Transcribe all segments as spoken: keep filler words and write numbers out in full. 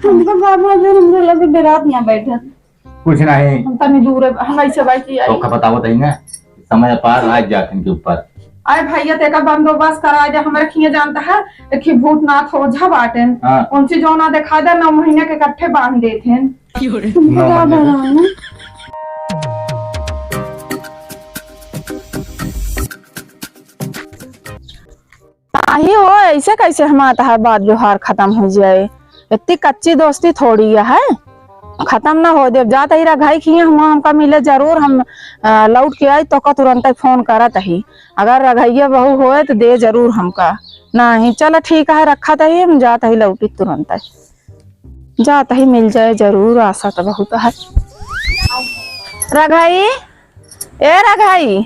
हमका बाबा जो हमरे लगे बेरात ना बैठत। कुछ नहीं। हम तनी दूर है, हम ऐसे बैठी आई। तोका बतावत है ना, समय पार आज जात इनके ऊपर। आए भैया, तेका बंदोबस्त करा दे, हमरे खिया जानता है, देखी भूतनाथ ओझा बाटेन। हाँ। उनसे जो ना देखा दे, नौ महीने के इकट्ठे बांध देते हैं। नौ महीने के। नाही हो, ऐसे कैसे हमार तहार बात व्यवहार खतम होइ जाए? इतनी कच्ची दोस्ती थोड़ी है, खतम ना होइ देब। जात ही रघई खिया हुआ हमका मिले जरूर, हम, अ, लौट के आई तोका तुरंत फोन करत ही। अगर रघैया बहू होए तो दे जरूर हमका। नहीं, चल ठीक है, रखत ही, हम जात ही लौटी तुरंत। जात ही मिल जाए जरूर, आशा तो बहुत है। रघई, ए रघई,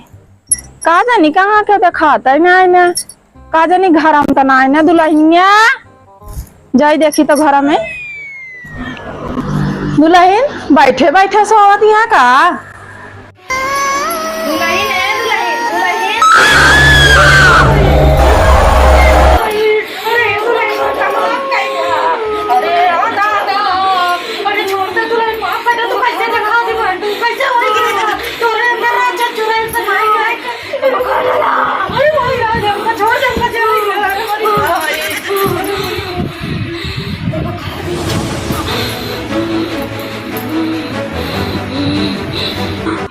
का जानी कहाँ के देखात है ना, ना, का जानी घर में तो ना है ना दुल्हनिया। जाई देखी तो घर में। दुल्हन बैठे बैठे सोवत यहाँ का? दुल्हन, ए दुल्हन, दुल्हन। अरे, अरे, आ दादा। अरे, छोड़ दे दुल्हन, बाप बेटा, तू कैसे देखा दी बहन, तू कैसे हो गया? तोरे अंदर राजा चुड़ैल से मार के अरे, अरे, अरे, हमका छोड़ दे, हमका चल गया। अरे, अरे।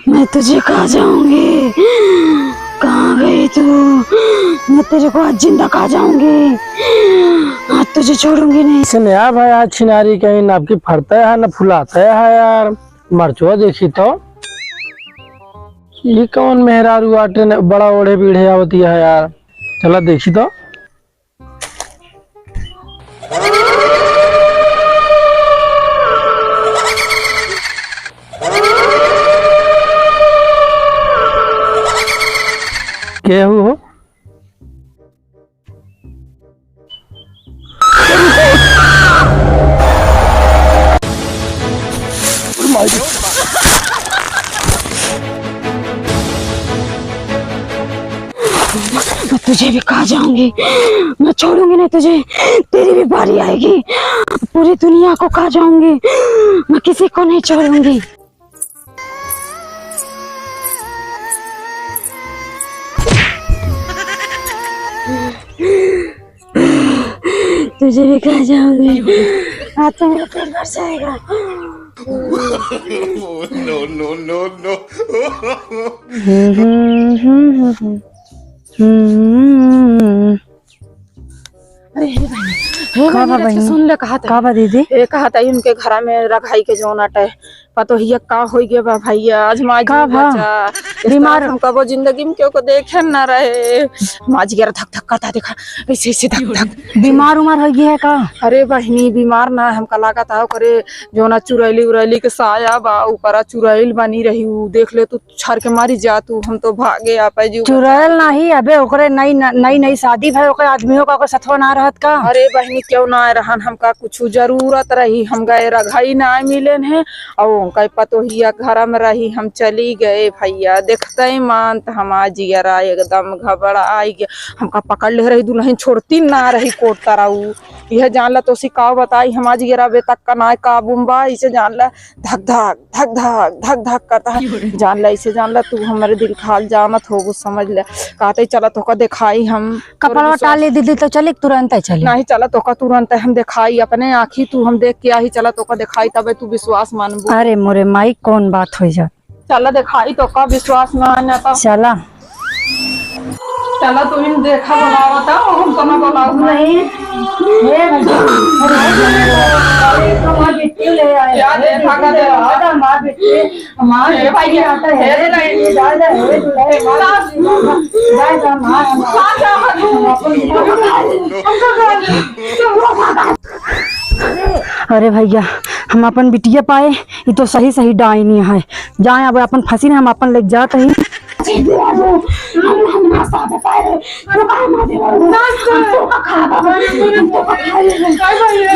मैं तुझे खा जाऊंगी। कहाँ गई तू? मैं तेरे को आज जिंदा खा जाऊंगी। आज तुझे छोड़ूंगी नहीं। से नया भाई, आज छिनारी कहीं ना आपकी फरता है ना फुलाता है यार। मरचुआ देखी तो। ये कौन मेहरारू आटे न बड़ा ओढ़े बीढ़े आवती है यार। चला देखी तो। केहू हो? मैं तुझे भी खा जाऊंगी, मैं छोड़ूंगी नहीं तुझे, तेरी भी बारी आएगी। पूरी दुनिया को खा जाऊंगी, मैं किसी को नहीं छोड़ूंगी। तुझे भी खा जाऊंगी। आज तो मेरा पेट भर जाएगा। No, no, no, no। अरे, हे बहिनी, हे का बहिनी, बा अच्छा बहिनी? सुन ले, कहा था। का बा दीदी? ए, कहा था, उनके घरा में रघाई के जौन अटे, पतोहिया का होइ गया बा भैया, आज माँ का जी भा? बचा। इस बीमार तरह हम कबो जिंदगी में केहू को देखे न रहे। माँ जी यार धक धक करता देखा, ऐसे ऐसे धक धक। बीमार उमार होइ गया है का? अरे बहिनी, बीमार ना, हमका लागत है ओकरे जौना चुरैली उरैली के साया बा, ऊपरा चुरैल बनी रही, उ देख ले तू, छर के मारी जा तू, हम तो भागे आपा जी। चुरैल नाही, अबे ओकरे नई, नई, नई शादी भई, ओकरे आदमियों का ओकर सथवा ना रहत का? अरे बहिनी, क्यों ना रहन, हमका कुछ जरूरत रही, हम गए रघई ना मिलेन है, और उनका पतोहिया घर में रही, हम चली गए भैया। देखते ही मान त हमार जियरा एकदम घबराई गया, हमका पकड़ ले रही, दुल्हन छोड़ती ना रही कोट तरह। यह जान ला तो सी का बताई, हमार जियरा बे तक का ना काबू में बा, इसे जान ला धक धक धक धक धक धक करता है। जान ला, इसे जान ला, तू हमरे दिल खाल जानत हो, वो समझ ले। कहते ही चला तोका देखाई हम। कपड़वा टाले दीदी तो चली, तुरंत ही चली। नहीं चला तोका तुरंत हम देखाई, अपने आँखी तू हम देख के आई, चला तोका देखाई, तबे तू विश्वास मानबू। अरे मोरे माई, कौन बात हो जा? चला देखाई तोका, विश्वास ना आना तो। चला। चला, तुम देखा, बुलावा था, हम तो ना बुलाओ। नहीं। ये भैया, अरे, तो हमारी बिट्टी ले आए। क्या देखा का देखा? हमारी बिट्टी, हमारी ए भैया, बिट्टी आता है। ए दुल्हन। जा, जा, ए दुल्हन, हमारी बिट्टी, जा, जा, हमारा, हमारा। कहाँ जा तू? हम अपन अरे भैया, हम अपन बिटिया पाए, ये तो सही सही डाइनी है। जाए अब अपन फंसी ने, हम अपन लेके जात ही। हम, हम ना साथ पाए, तो का मार दे बाबू? हम तो का खा बाबू, हम तो का खा ले। काय भैया?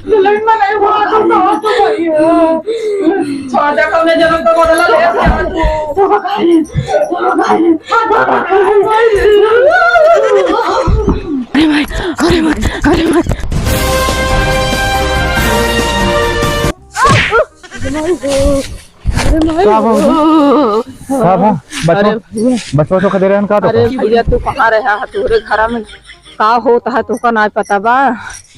दुल्हन में नहीं हुआ, तो कहा तो भैया। छोटा कौन जन्म तो बदला ले तू। तो का खा ले, तो का खा ले, तो का खा ले। अरे माई, अरे माई, अरे माई। अरे माई का बा हो। का बा? बचवा, अरे भैया। बचवा तो खदेरे हन का तो अरे का? भैया, तू कहाँ रहा है? तोरे घर में का होता है, तोका ना पता बा?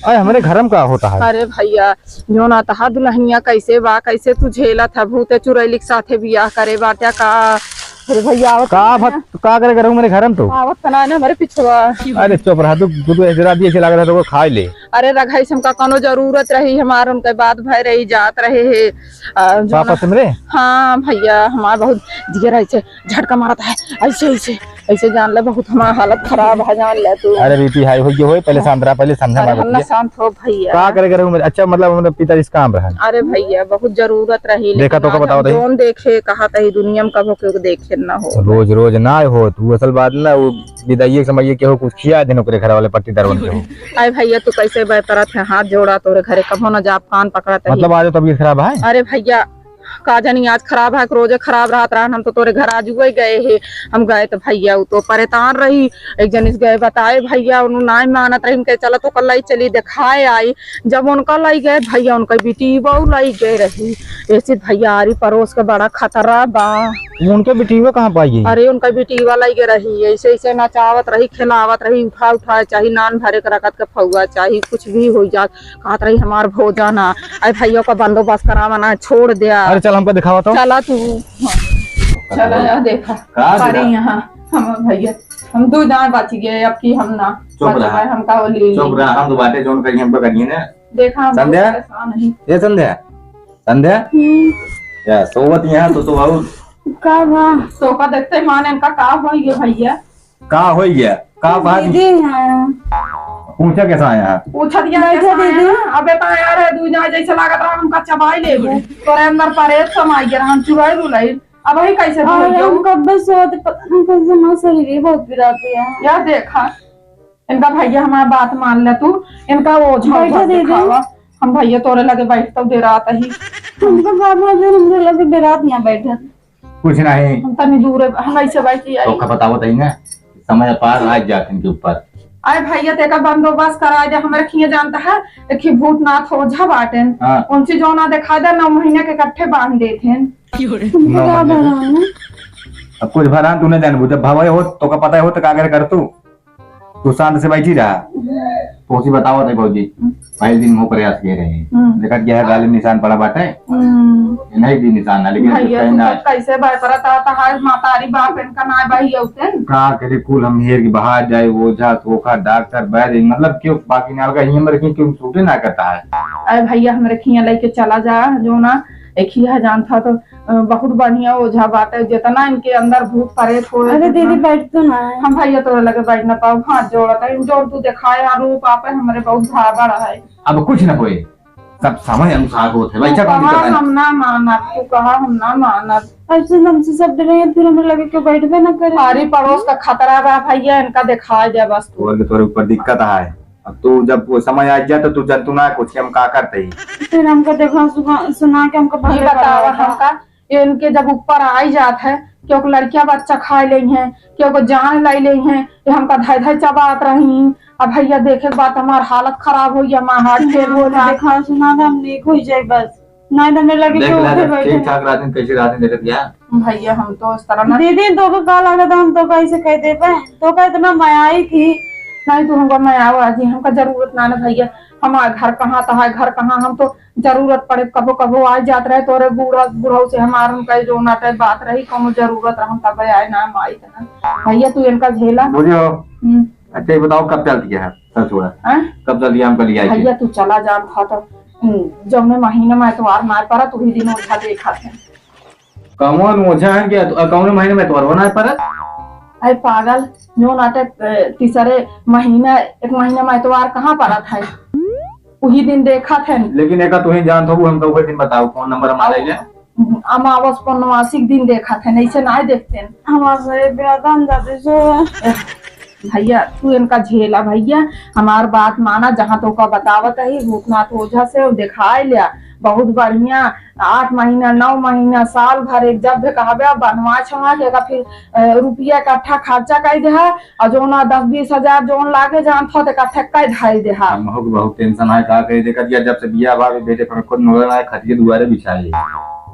अरे, हमरे घर में का होता है? अरे भैया, जो ना तहा दुल्हनिया कैसे बा, कैसे तू झेलत है, भूते चुड़ैली के साथे बियाह करे बाटे का? अरे भैया, आवत का ना। भत-, का करे करहूँ मेरे घर में तो? आवत का ना, ना हमारे पिछवा। अरे चुप रहा तू, तू, तू ऐसे रात ऐसे लागत है तो खाए ले। अरे रघाई से हमका कोनो जरूरत रही, हमार उनके बात भय रही, जात रहे है। आ, जो पापा ना, से मिले? हाँ भैया, हमार बहुत जिगर ऐसे झटका मारत है, ऐसे, ऐसे, ऐसे जान ले, बहुत हमार हालत खराब है, जान ले तू। अरे बीपी हाई हो गई होई, पहले हाँ। शांत रहा, पहले समझा अरे हमार हम ना बतिया। शांत हो भैया। का करे करे उम्र, अच्छा मतलब हमारे पिताजी से काम रहा। अरे भैया, बहुत जरूरत रही, देखा लेकिन तो का आज बताओ हम दही। जोन देखे, कहा तही दुनिया में कबो केहू के देखे ना हो। रोज रोज ना हो, तू असल बात ना, वो विदाई के समय केहू कुछ खिया देन ओकरे घर वाले पट्टीदार बन के हो। अरे भैया, तू कैसे बात करत है, हाथ जोड़ा तोरे घरे, कबो ना जाब, कान पकड़त है। मतलब आज तबीयत खराब है? अरे भैया, का जानी आज खराब है कि रोजे खराब रहत रहन। हम तो तोरे घर आजुए गए है। हम गए तो भैया उ तो परेशान रही। एक जनिस गए बताए भैया, उन्हों नाय मानत रही। हम कहे चला तो कल लाई चली देखाए आई। जब उनका लाई गए भैया, उनका बिटिया लाई गए रही। ऐसे भैया आरी पड़ोस के बड़ा खतरा बा। उनके बिटिया कहाँ पाई गई? अरे उनका बिटिया लाई गए रही, ऐसे ऐसे नचावत रही, खिलावत रही, उठा उठा चाहे नान भरे के रखत के फौआ चाहे कुछ भी हो जात। कहत रही हमार भोजन आ, अरे भैया का बंदोबस्त करावा ना, छोड़ द्या। अरे चल हमका दिखावा तो। चला तू। चला यार देखा। का अरे देखा? यहाँ हम भैया, हम दो दांत बच गए, अब की हम ना चुप रहा। बचवा, हमका वो ले चुप ले। रहा, हम तो बाटे जोन करिए, हमको करिए ना। देखा हम संध्या? परेशान नहीं। ए संध्या, संध्या, हम्म। या सोवत यहाँ तो, तो बहुत का बा? तो का देखते मान इनका का हो ये भैया? का होई गया? का बात? दीदी हैं। पूछा कैसा आया है? पूछत या बैठा कैसा आया दीदी। है? अबे तो यार है, दुई ना जैसे लागत रहा हमका चबाई लेबू। तोरे अंदर परेत समाई गया, हम चुराई रुलाई। अब वही कैसे और भूल जाऊ? हम कब से होते पता नहीं कैसे ना शरीर ही बहुत पिराती है। यार देखा, इनका भैया हमारा बात मान ले तू, इनका ओझा बैठा ओझा दीदी। दिखावा। हम भैया तोरे लगे बैठ तो दे रहा ही। हमको बात मान ले, हमको लगे बेरात यहाँ बैठा। कुछ नहीं। हम तनी दूर है, हम ऐसे बैठी आई। तोका बतावत है ना, समय पार आ जात इनके ऊपर। अरे भैया, तेका बंदोबस्त करा दे, हमरे खिए जानता है, देखी भूतनाथ ओझा बाटेन। हाँ। उनसे जो ना दिखा दे, नौ महीने के इकट्ठे बांध देते हैं। तुमको नौ क्या महीने भला है ना? अब कुछ भला तू नहीं जानबू, जब भवा हो, तोका पता हो, तो का करे कर तू? तू शांत से बैठी रहा। तो उसी बतावत है भौजी, हम्म। पहले दिन मुँह प्रयास किए रहे। हम्म। देखत गया है, गाली निशान पड़ा बाटे। हम्म। ये नहीं भी निशान है, लेकिन भैया, कहीं तू ना तो कैसे बात करत आता है, मातारी बाप इनका ना भाई होते हैं। का करे, कुल हम हेर के बाहर जाए, ओझा, धोखा, डॉक्टर, बैद, मतलब क्यों बाकी नाल का हियाँ में रखी, क्यों सूटे ना करता है। अरे भैया, हमरे खिया लेके चला जा, जो ना, एक ही है जानता तो अ, बहुत बढ़िया ओझा बाटे, जितना इनके अंदर भूत परेत होए, अरे जितना दीदी, बैठ तो ना है। हम भैया तोरे लगे बैठ ना पाओ, हाथ जोड़त है, जोन तू दिखाए, आ रूप आपे हमरे बहुत धाबड़ है। अब कुछ न होए, सब समय अनुसार होत है, तू बैठा कौन कहा दिक्कत है? हम ना मानब, तू कहा हम ना मानब। ऐसे हमसे सब डरे हैं, फिर हमें लगे क्यों बैठबे ना करे। अरे पड़ोस का खतरा बा भैया, इनका दिखाए दे बस तू। बोल के तोरे ऊपर दिक्कत है, अब तू जब वो समय आ जाए तो तू जंतु ना कुछ, हम का करते ही। फिर हमको देखा सुना, सुना के हमको ये पहले बतावा बतावा था। हमका ये इनके जब ऊपर आई जात है, क्यों लड़किया बच्चा खाए लेई हैं, क्यों जान लाई लेई हैं, ये हमका धाई धाई चबात रही। अब भैया देखे के बाद हमार हालत खराब हो गया, हमार हार्ट फेल हो जाए। देखा सुना था, हम नीक हो जाए बस, नहीं तो हमें लगे देख कि ला उठे जब बैठे ठीक हैं। ठाक रहते हैं, कैसे रहते हैं, देखत गया। भैया हम तो इस तरह ना दीदी, तो को का लागत, हम तो कैसे कह दे पाए, तो का इतना मया आई थी। नहीं तो हमका मया आवा जी, हमका जरूरत ना ना भैया, हमार घर कहाँ तो है, घर कहाँ, हम तो जरूरत पड़े कबो कबो आ जात रहे, तोरे बूढ़ा बुढ़ऊ से हमार उनका जो नाटे बात रही, कौनो जरूरत रहन तब आए ना माई तना। भैया तू इनका झेला। बुझो। हम्म। अच्छा ये बताओ कब चल दिया है ससुरा? हैं? कब चल दिया हमको लिया के? भैया तू चला जान था तो, हम्म, जौने महीने में एतवार ना पड़ा तू ही दिन ओझा देखा थे। कौन ओझा है क्या? अ, कौन महीने में एतवार ना पड़ा? अरे पागल, जो नाटे, अ, तीसरे महीने, एक महीने में एतवार कहाँ पड़ा था? उही दिन देखत हन। लेकिन एका तुही जानत हो, हम तो उहे दिन बताओ, फोन नंबर हमारा ले। अमावस पौर्णमासी के दिन देखत हन, ऐसे नाय देखते हैं। हमार सही बेटा हम जाते सो। भैया, तू इनका झेला भैया, हमार बात माना, जहाँ तोका बतावत ही, भूतनाथ ओझा से दिखाए लिया। बहुत बढ़िया। आठ महीना, नौ महीना, साल भर एक जब भी कहबे, अब बनवा छवा के एका फिर, अ, रुपया इकट्ठा खर्चा कइ देहा, और जौन आ दस बीस हजार जौन लागे जानत हो, तो इकट्ठा कइ धइ देहा। हमहू के बहुत tension है, का कही, देखत या जब से बियाह भा बेटे पर खुद मुड़े ना खटिए दुआरे बिछाए।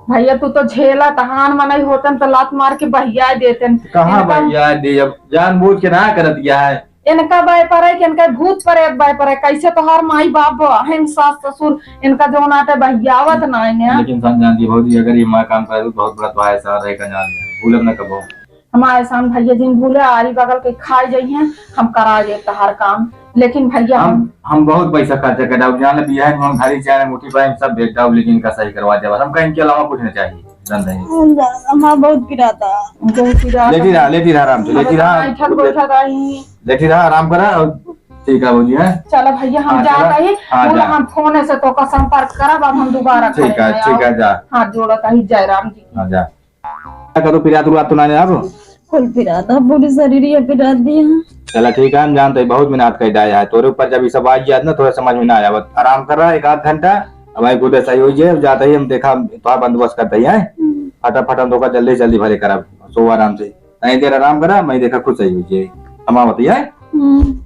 भैया, तू तो झेला तहान मनई होतन, तो लात मार के बहिया देतन। कहाँ इनका बहिया दे, अब जानबूझ के ना करत या है। इनका बाय परे कि इनका भूत प्रेत बाय परे, कैसे तोहार माई बाप, बहन, सास, ससुर, इनका जौन आटे बहियावत ना है। लेकिन सन जानती भौजी, अगर ये माँ काम करे तो बहुत बड़ा तो एहसान रहे का, जान ले, भूलब न कबो। हमारे एहसान भैया जिन भूले, आरी बगल के खाए जाइए, हम करा दे तहार काम। लेकिन भैया हम, हम हम बहुत पैसा खर्चा कर डाउब, जान ले, बियाह में हम घड़ी चाहे अंगूठी पाए, हम सब बेच डाउब, लेकिन इनका सही करवा दे बस। हमका इनके अलावा कुछ नहीं चाहिए, धन नहीं। हम जा-, हमारा बहुत पिराता। बहुत पिराता। लेटी रहा, लेटी रहा आराम से, लेटी रहा। बैठक, बैठक आई। लेटी रहा, आराम करा और ठीक है भौजी, हैं? चलो भैया, हम हाँ, जात चला। हई। हाँ, बोला, जा। हम फोन से तोका संपर्क करब, अब हम दोबारा ठीक है, करेंगे। ठीक है, जा। हाथ जोड़त हई जयराम जी की। हाँ, जा। का करो, पिरात उरात तो ना अब? फुल पिरात, अब पूरी शरीर ये पिरात दिया। चला ठीक है, हम जानत हई बहुत मेहनत कइ डाया है तोरे ऊपर, जब ये सब आ गया ना, थोड़ा समझ में ना आया, बस आराम कर रहा एक आध घंटा, अब आई खुद सही होइ जाए, जात हई हम देखा, थोड़ा बंदोबस्त करत हई, हैं? हम्म। फटाफट हम तोका जल्दी से जल्दी भरे करब, सो आराम से। तनी देर आराम करा, मैं देखा खुद सही होइ जाए। हम आवत ही, हैं? हम्म।